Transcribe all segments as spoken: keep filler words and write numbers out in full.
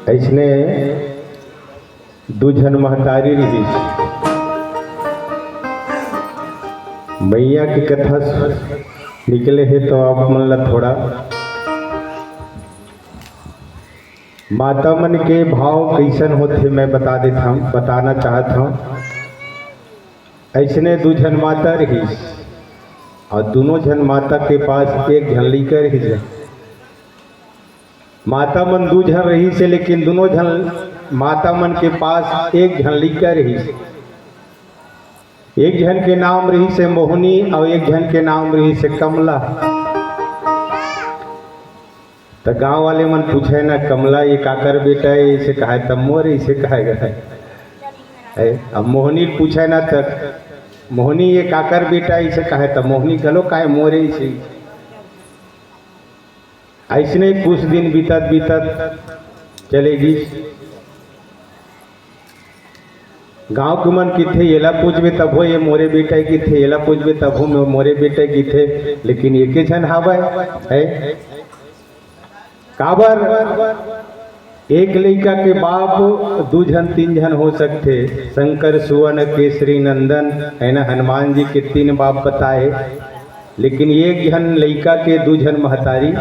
अइसने दू झन महतारी रिहिस। मइया के कथा निकले हे, तो आप मन ला थोड़ा माता मन के भाव कइसन होथे, मैं बता देत हँव, बताना चाहत हँव। अइसने दू झन माता रिहिस, अउ दूनों झन माता के पास एक झन लइका रिहिस। माता मन दू झन रिहिस हे, लेकिन दूनों झन माता मन के पास एक झन लइका रिहिस। एक झन के नाम रिहिस हे मोहनी अउ एक झन के नाम रिहिस हे कमला। त गांव वाले मन पूछे ना, "कमला, ये काकर बेटा हे?" अइसे कहे, "त मोर हे," अइसे कहे गा। ए, अब मोहनी ल पूछे ना, त "मोहनी, ये काकर बेटा हे?" अइसे कहे, त मोहनी घलो कहे, "मोर हे," अइसे। अइसने कुछ दिन बीतत बीतत चले गिस। गांव के मन किथे, "एला पूछबे तभो ये मोरे बेटा हे," किथे, "एला पूछबे तभो मो-, मोरे बेटा हे," किथे, लेकिन एके झन हावय, हे? काबर? एक लइका के बाप दू झन, तीन झन हो सकथे, शंकर, सुवन, केसरी, नंदन, हे ना, हनुमान जी के तीन बाप बताए, लेकिन एक झन लइका के दू झन महतारी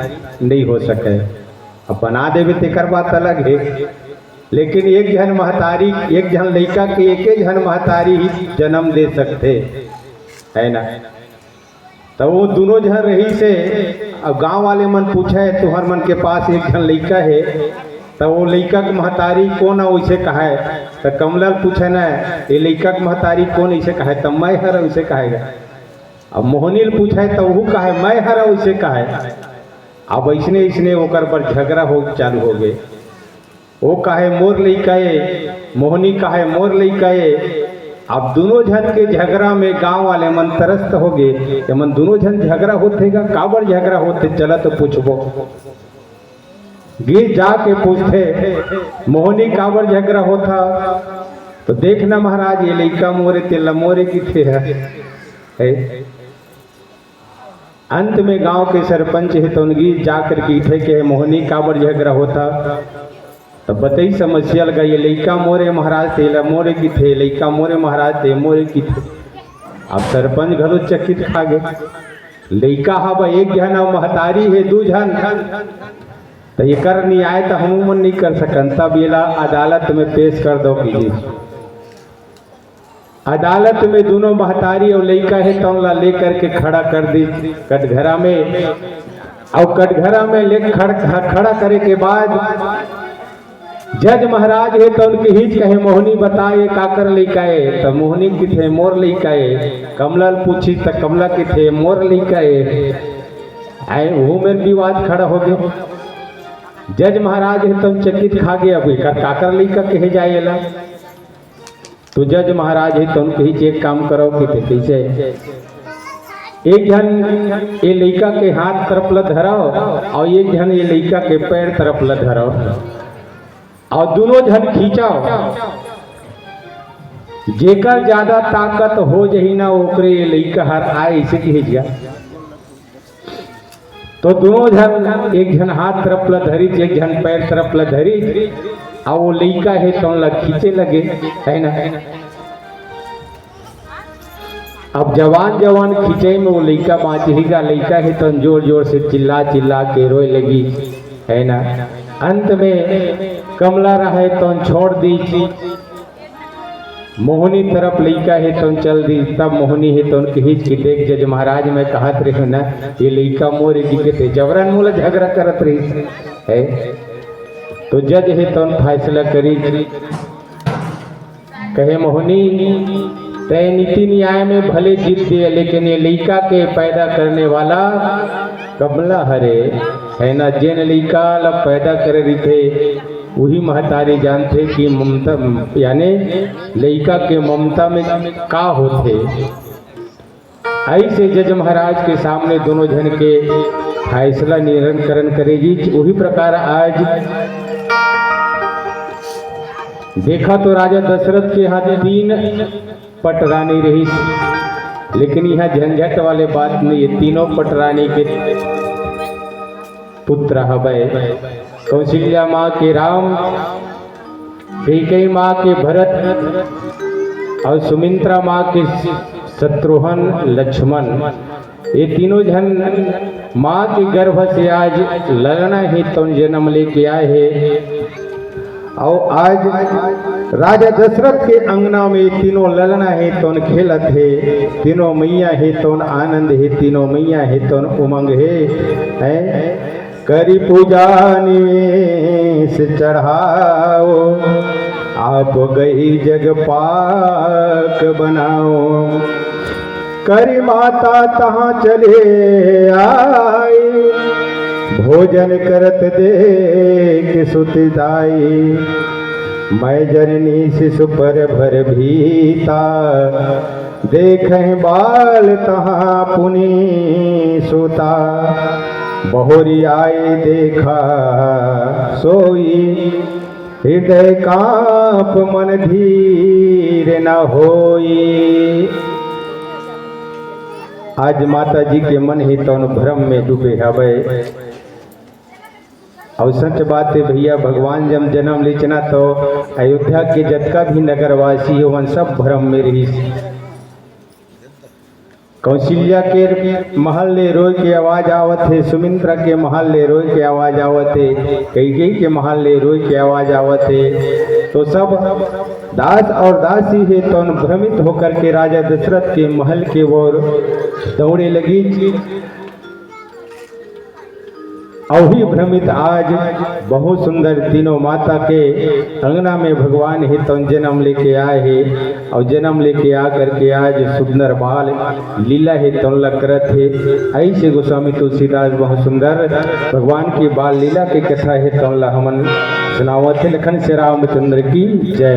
नइ हो सकय। अब बना देबे तेकर बात अलग हे, लेकिन एक झन महतारी, एक झन लइका के एके झन महतारी ही जन्म दे सकथे, हे ना? त वो दूनों झन रिहिस हे। अब गांव वाले मन पूछे, "तुहर मन के पास एक झन लइका हे, त वो लइका के महतारी कोन हे?" अइसे कहे। त कमला ल पूछे ना, "ये लइका के महतारी कोन?" अइसे कहे, "त मैं हरंव," अइसे कहे गा। अब मोहनी ल पूछे, त वहू कहे, "मैं हरंव," अइसे कहे। अब अइसने अइसने ओकर बर झगरा हो चालू होगे। वो कहे, "मोर लइका ए," मोहनी कहे, "मोर लइका ए।" अब दूनों झन के झगरा में गांव वाले मन तरस्त होगे, "एमन दूनों झन झगरा होथे गा, काबर झगरा होथे, चला तो पूछबो।" गिस जाके पूछथे, "मोहनी, काबर झगरा होथा?" तो, "देख ना महाराज, ये लइका मोर ए, तेला मोर ए किथे ह।" हे? अंत में गांव के सरपंच हे तउन गिस जाकर किथे के, "मोहनी, काबर झगरा होथा?" त बतई समस्या लगा, "ये लइका मोर ए महाराज, तेला मोर ए किथे, लइका मोर ए महाराज, ते मोर ए किथे।" अब सरपंच घलो चकित खा गे। लइका हवय एक झन अउ महतारी हे दू झन, त एकर न्याय त हमू मन नइ कर सकन, तब एला अदालत में पेश कर दो किथे। अदालत में दूनों महतारी अउ लइका हे, तउन ला लेकर के खड़ा कर दिस कटघरा में। अउ कटघरा में ले खड़-, खड़ा करे के बाद जज महाराज हे, तउन किहिस कहे, "मोहनी, बता, ये काकर लइका ए?" त मोहनी किथे, "मोर लइका ए।" कमला ल पूछिस त कमला किथे, "मोर लइका ए।" आए, ओहू में विवाद खड़ा होगे। जज महाराज हे, तउन चकित खा गे, "अब एकर काकर लइका कहे जाए एला?" तो जज महाराज हे तउन किहिस, "एक काम करव," किथे, "कइसे?" "एक झन ये लइका के हाथ तरफ ल धरव अउ एक झन ये लइका के पैर तरफ ल धरव अउ दूनों झन खींचव, जेकर ज्यादा ताकत हो जही ना, ओकरे ये लइका हर आए," अइसे किहिस गा। तो दूनों झन, एक झन हाथ तरफ ल धरिस, एक झन पैर तरफ ल धरिस, अउ वो लइका हे तउन ल खींचे लगे, हे ना? अब जवान जवान खींचे में वो लइका बांचही गा, लइका हे तउन जोर जोर से चिल्ला चिल्ला के रोए लगिस, हे ना? अंत में कमला रहे तउन छोड़ दिस। मोहनी तरफ लइका हे तउन चल दिस, तब मोहनी हे तउन किहिस कि, "देख जज महाराज, मैं कहत रहेंव ना, ये लइका मोर ए," किथे, "जबरन मोला झगरा करत रहिस हे।" तो जज हे तउन फैसला करिस, कहे, "मोहनी, तैं नीति न्याय में भले जीत दे, लेकिन ये लइका के पैदा करने वाला कमला हरे, हे ना, जेन लइका ला पैदा करे रहिथे, उही महतारी जानथे कि ममता, यानी लइका के ममता में का होथे।" अइसे जज महाराज के सामने दूनों झन के फैसला निरंकरण करे गिस। उही प्रकार आज देखा तो राजा दशरथ के यहाँ तीन पटरानी रहिस, लेकिन इहाँ झंझट वाले बात नइ हे, तीनों पटरानी के पुत्र हवय। कौशल्या माँ के राम, कैकेयी माँ के भरत और सुमित्रा माँ के शत्रुघ्न लक्ष्मण, ये तीनों झन माँ के गर्भ से आज ललना हे तौन जन्म लेके आए हे। और आज राजा दशरथ के अंगना में तीनों ललना हे तौन खेलत हे, तीनों मैया हे तौन आनंद हे, तीनों मैया हे तौन उमंग हे। हैं? करी पूजा निवेश चढ़ाओ, आप गई जग पाक बनाओ। करी माता तहाँ चले आई, भोजन करत देख सुत दाई। मैं जननी शिशु पर भर भीता, देखहि बाल तहाँ पुनि सुता। बहुरी आई देखा सोई, हृदय कांप मन धीर न होई। आज माता जी के मन ही तौन भ्रम में डूबे हवे। अउ सच बात हे भैया, भगवान जब जन्म लेचना तो अयोध्या के जतका भी नगरवासी हे, ओमन सब भ्रम में रहिस। कौशल्या के महल ले रोए के आवाज आवत हे, सुमित्रा के महल ले रोए के आवाज आवत हे, कैकेयी के महल ले रोए के आवाज आवत हे। तो सब दास और दासी हे तौन भ्रमित होकर के राजा दशरथ के महल के ओर दौड़े लगी। अउ ही भ्रमित आज बहुत सुंदर तीनों माता के अंगना में भगवान हे तौन जन्म लेके आए हे। अउ जन्म लेके आ करके आज सुंदर बाल लीला हे तौन ला करत हे। ऐसे गोस्वामी तुलसीदास बहुत सुंदर भगवान की बाल लीला के कथा हे तौन ला हमन सुनावत हे। लखन से रामचंद्र की जय।